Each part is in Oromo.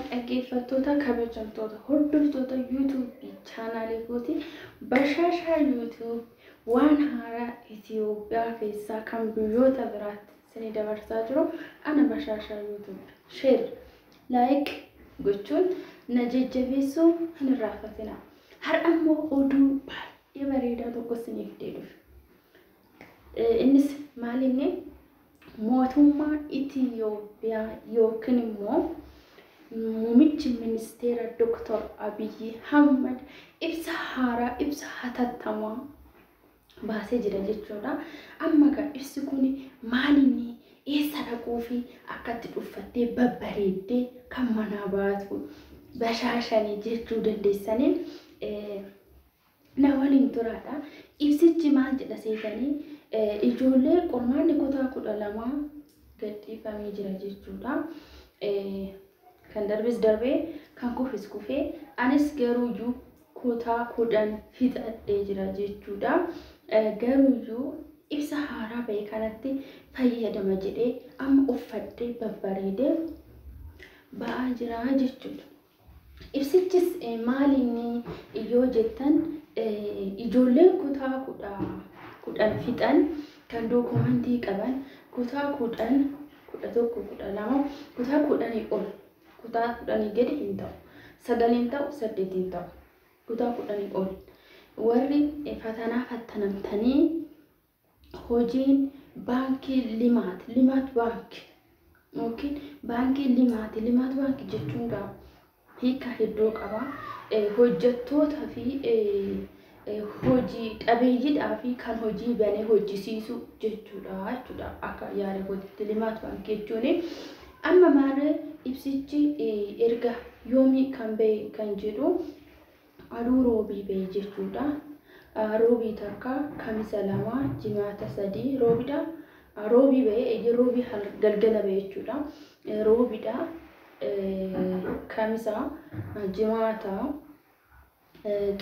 Dhaggeeffattoota kabajamtoota hordoftoota yuutuubii chaanaalii kooti Bashaashaa YouTube waan haaraa Itoophiyaa keessaa kan biyyoota biraatti isinii dabarsaa jiru ana Bashaashaa YouTube share like gochuun na jajjabeessuu hin irraanfatina. Har'a immoo oduu baay'ee bareedaa tokko isiniif fidee dhufe. Innis maalinni mootummaa Itoophiyaa yookiin immoo muummichi ministeera Dr. Abiyyi Ahmad ibsa haaraa ibsa hatattamaa baasee jira jechuudha. Amma egaa ibsi kun maalinni eessa dhaquu fi akkatti dhuffattee babbareeddee kan manaa baatu bashaashanii jechuu dandeessanii na waliin turaadha. Ibsichi maal jedha seetanii ijoollee qormaanni kutaa 12 gadhiifamee jira jechuudha. Kan darbes darbee kan kufes kufee anis garuuyyuu kutaa 10 fixadhee jira jechuudha. Garuuyyuu ibsa haaraa ba'e kanatti fayyadama jedhee amma uffadhee babbareedee ba'aa jira jechuudha. Ibsichis maalinni yoo jettan ijoolleen kutaa 10 fixan kan dookumentii qaban kutaa 10, 11, 12, kutaa 10 ol kutaa 10 gadi hin ta'u. 9 hin ta'u, 8 hin ta'u. Kutaa 10 ol. Warri fatanaa fattanamtanii hojiin baankii limaat, limaat baankii yookiin baankii limaati, limaat baankii jechuun gaa hiika hedduu qaba. Hojjettoota fi hojii dhabeeyyiidhaa fi kan hojii banee hojjisiisu jechuudha. Akka yaada kootitti limaat baankii jechuun amma maal ibsichi erga yoomii kan ba'e kan jedhu aduu roobii ba'e jechuudha. Roobii takka, kamisa 2, jimaata 3 roobidha. Roobii ba'e roobii galgala ba'e jechuudha. Roobidha, kamisa, jimaata,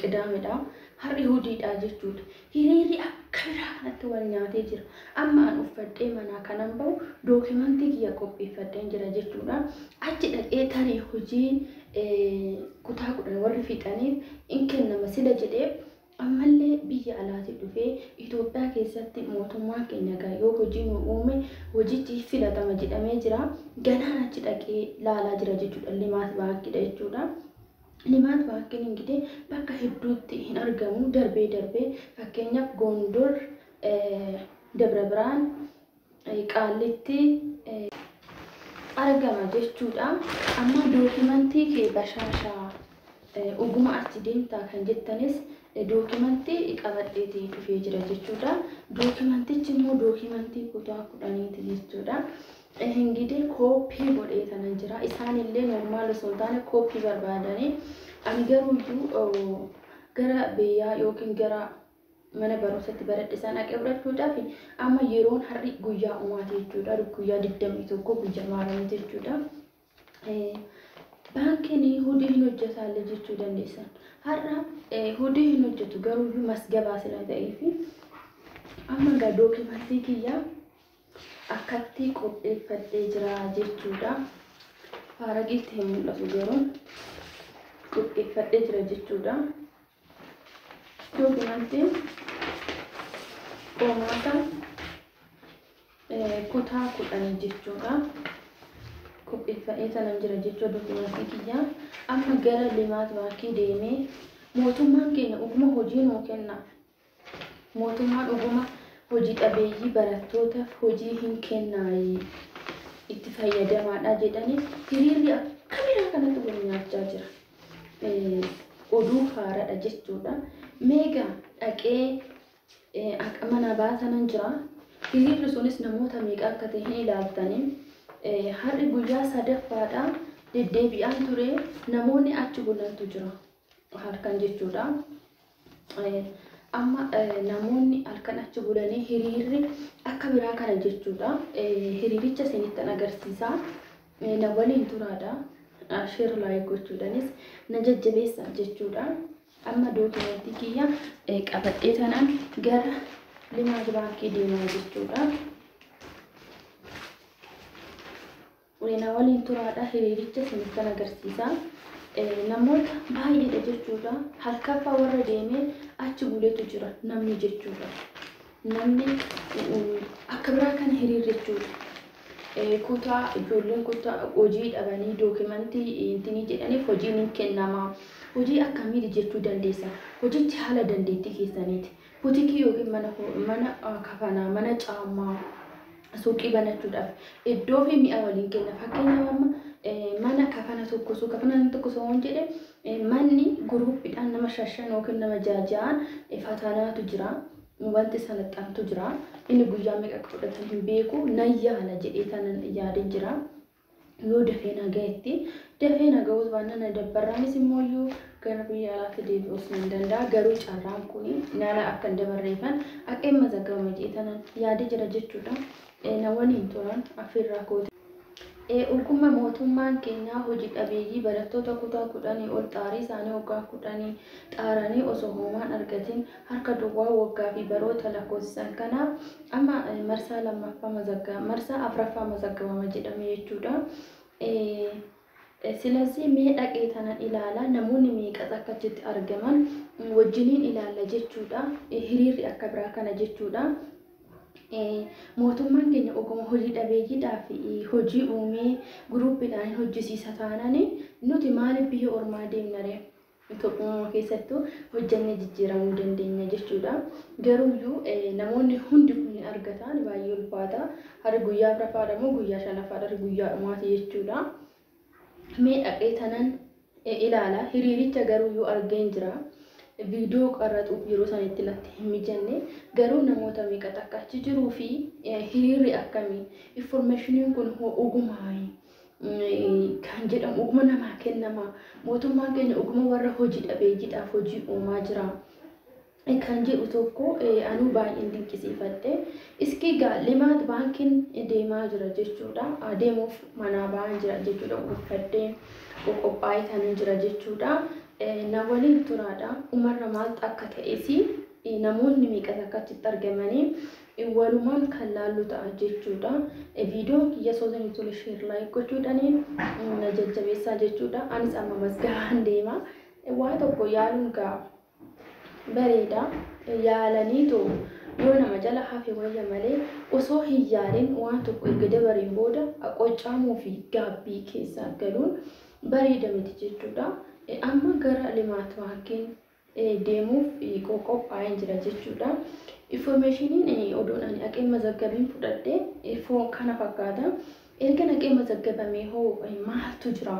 qidaamedha. Har'i hojiidha jechuudha. Hiriirri akka biraa kanatti wal nyaatee jira. Amma an uffadhee manaa kanan bahu dookimantii kiyya qopheeffadheen jira jechuudha. Achi dhaqee tarii hojii kutaa 10 warri fixaniif in kennama sila jedhee ammallee biyya alaatii dhufee Itoophiyaa keessatti mootummaan keenya egaa yoo hojii nu uume hojichi filatama jedhamee jira. Ganaan achi dhaqee laalaa jira jechuudha. Limaat baankiidha jechuudha. Limaat baankiin ingidihi bakka hedduutti hin argamu darbee darbee fakkeenyaaf Gondor, Dabra Biraan, Qaallitti argama jechuudha. Amma dookimantii kee bashaashaa oguma achi deemtaa kan jettanis dookimantii qabadheetii dhufee jira jechuudha. Dookimantichi immoo dookimantii kutaa 10ti jechuudha. Ingidee kooppii godhee kanan jira. Isaanillee normaal osoo hin taane kooppii barbaadanii ani garuuyyuu gara biyyaa yookiin gara mana barumsatti baradhe isaan dhaqee fudhachuudhaaf amma yeroon har'i guyyaa umaati jechuudha. Guyyaa 21 guyyaa maaramiiti jechuudha. Baankiin hojii hin hojjetaallee jechuu dandeessan. Har'a hojii hin hojjetu garuuyyuu masgabaa sila ta'ee fi amma egaa dookimantii kiyyaa akkatti qopheeffadhee jira jechuudha. Faaragiitti hin mul'atu garuu qopheeffadhee jira jechuudha. Dookimantiin qormaata kutaa 10 jechuudha. Qopheeffadhee sanan jira jechuudha dookimantii kiyyaa. Amma gara limaat baankii deemee mootummaan keenya dhuguma hojii nuu kenna. Mootummaan dhuguma hojii dhabeeyyii barattootaaf hojii hin kennaayi itti fayyadamaadha jedhanii hiriirri akka biraa kanatti wal nyaachaa jira. Oduu haaraadha jechuudha. Meegaa dhaqee akka mana baasanan jira. Hiriirri sunis namoota meeqa akka ta'e hin ilaaltanii. Har'i guyyaa sadaffaadha deddeebi'aan ture namoonni achi bulantu jira halkan jechuudha. Amma namoonni halkan achi bulanii hiriirri akka biraa kana jechuudha. Hiriiricha isinittan agarsiisa. Na waliin turaadha. Share like gochuudhaanis na jajjabeessa jechuudha. Amma dookimantii kiyya qabadhee tanaan gara limaat baankii deemaa jechuudha. Na waliin turaadha. Hiriiricha isinittan agarsiisa. Namoota baay'eedha jechuudha. Halkaffaa warra deemee achi buleetu jira namni jechuudha. Namni akka biraa kana hiriirri jechuudha. Kutaa ijoolleen kutaa hojii dhabanii dookimantii intinii jedhaniif hojiin hin kennama. Hojii akkamiiti jechuu dandeessa? Hojichi haala dandeettii keessaniiti. Butikii yookiin mana kafanaa, mana caammaa, suuqii banachuudhaaf iddoo fi mi'a waliin kenna. Fakkeenyaaf amma mana kafana tokkosuu, kafana tokkosuu waan jedhe manni guruuppiidhaan nama 5 yookiin nama 6 fatanaatu jira. Wanti salaxantu jira. Inni guyyaa meeqa akka fudhatan hin beeku. Nan yaala jedhee tanan yaadee jira. Yoo dafee na gahetti, dafee na ga'uus baannaan na dabbarraanis immoo iyyuu gara biyya alaatti deebi'uus nan danda'a. Garuu carraan kun nala akka hin dabarreeffan akka hin mazaggabame jedhee tanan yaadee jira jechuudha. Na waliin turan affeerraa kooti. Ogummaa mootummaan keenyaa hojii dhabeeyyii barattoota kutaa 10 ol xaarii isaanii waggaa 10 xaaranii osoo homaan argatin harka duwwaa waggaa fi baroota lakkoofsisan kanaaf amma marsaa lammaffaa mazaggaa marsaa afuraffaa mazaggabama jedhame jechuudha. Silasii mee dhaqee tanan ilaala, namoonni meeqas akka achitti argaman wajjiniin ilaalla jechuudha. Hiriirri akka biraa kana jechuudha. Mootummaan keenya oguma hojii dhabeeyyiidhaaf hojii uumee guruuppiidhaan hojjisiisa taanaan nuti maaliif biyya ormaa deemna ree? Itoophiyaa keessattuu hojjannee jijjiiramuu dandeenya jechuudha. Garuuyyuu namoonni hundi kun hin argatan, baay'ee ulfaata. Hari guyyaa afuraffaadha moo guyyaa shanaffaadha, guyyaa dhumaati jechuudha. Mee dhaqee tanan ilaala. Hiriiricha garuuyyuu argeen jira. Viidiyoo qarraxuuf yeroo sanitti natti hin mijanne, garuu namoota meeqa akka achi jiruu fi hiriirri akkamii, informeeshiniin kun hoo ogumaa kan jedhamu oguma namaa kennama, mootummaan keenya oguma warra hojii dhabeeyyiidhaaf hojii uumaa jira kan jedhu tokko anuu baay'een dinqisiifadhe. Iski gaa Limaat baankiin deemaa jira jechuudha. Deemuuf manaa ba'aa jira jechuudha. Uffadhee qophaa'ee tanan jira jechuudha. Na waliin turaadha. Umarra maaltu akka ta'es, namoonni meeqas akka achitti argamanii walumaan kan laallu ta'a jechuudha. Viidiyoon kiyya soosanii tole share like gochuudhaan na jajjabeessaa jechuudha. Anis amma masgahaan deema. Waa tokko yaaluun gaa bareeda. Yaalaniitu yoo nama jala hafe wayya malee osoo hin yaalin waan tokko erga dabareen booda qoccamuu fi gaabbii keessa galuun bareeda miti jechuudha. Amma gara Limaat baankiin deemuuf qophaa'een jira jechuudha. Informeeshiniin odoon ani dhaqee mazaggabiin fudhadhe kana fakkaata. Erga dhaqee mazaggabamee hoo maaltu jira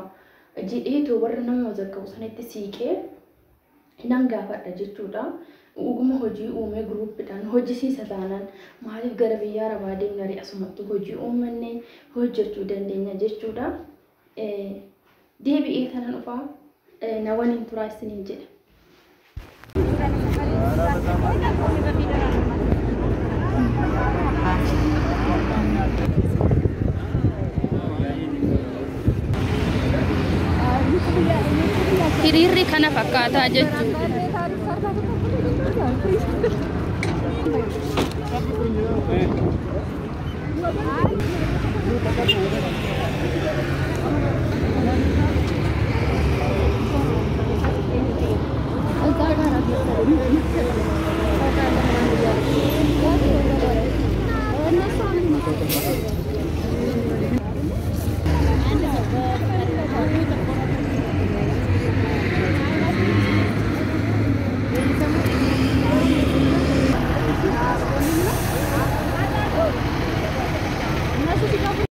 jedheetu warra nama mazaggabu sanitti siiqee nan gaafadha jechuudha. Oguma hojii uumee guruuppiidhaan hojjisiisa taanaan maaliif gara biyya arabaa deemna ree? Asumatti hojii uummanne hojjechuu dandeenya jechuudha. Deebi'ee kanan dhufaa, na waliin turaa isiniin jedha. Hiriirri kana fakkaataa jechuudha.